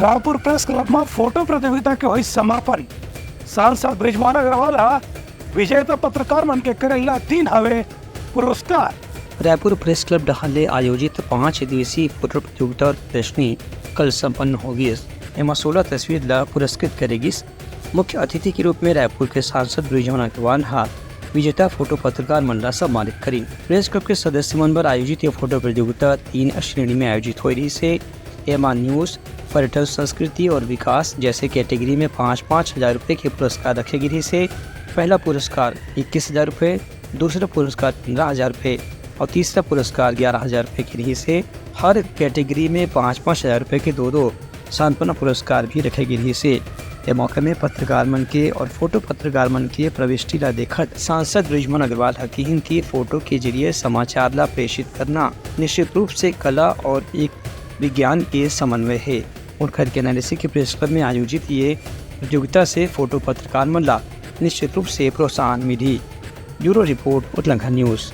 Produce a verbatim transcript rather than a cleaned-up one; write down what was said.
Raipur press club म photo प्रतियोगिता के होइस समापन। सांसद बृजमोहन अग्रवाल ह विजेता पत्रकार मन के करेला दीन हवे पुरस्कार। रायपुर प्रेस क्लब डहार ले आयोजित पांच दिवसीय फोटो प्रतियोगिता और प्रदर्शनी कल संपन्न हो गिस। एमा सोलह तस्वीर ला पुरस्कृत करे गिस। मुख्य अतिथि के रूप में रायपुर के सांसद बृजमोहन अग्रवाल ह विजेता फोटो पत्रकार मन ला सम्मानित करिन। प्रेस क्लब के सदस्य मन बर आयोजित ये फोटो प्रतियोगिता तीन श्रेणी में आयोजित होए रहिस हे। एमा न्यूज, पर्यटन, संस्कृति और विकास जैसे कैटेगरी में पाँच पाँच हजार रुपए के पुरस्कार रखे गिस हे। पहला पुरस्कार इक्कीस हजार रुपए, दूसरा पुरस्कार पन्द्रह हजार रुपए और तीसरा पुरस्कार ग्यारह हजार रुपए के रहिस हे। हर कैटेगरी में पाँच पाँच हजार रुपए के दो दो सांत्वना पुरस्कार भी रखे गिस हे। ए मौका में पत्रकार मन के और फोटो पत्रकार मन के प्रविष्टि ला देखत सांसद बृजमोहन अग्रवाल ह किहिन कि फोटो के जरिए समाचार ला प्रेषित करना निश्चित रूप से कला और एक विज्ञान के समन्वय हे। उनकर कहना हे कि प्रेस क्लब में आयोजित ये प्रतियोगिता से फोटो पत्रकार मन ला निश्चित रूप से प्रोत्साहन मिलही। Bureau report, Utlangha news.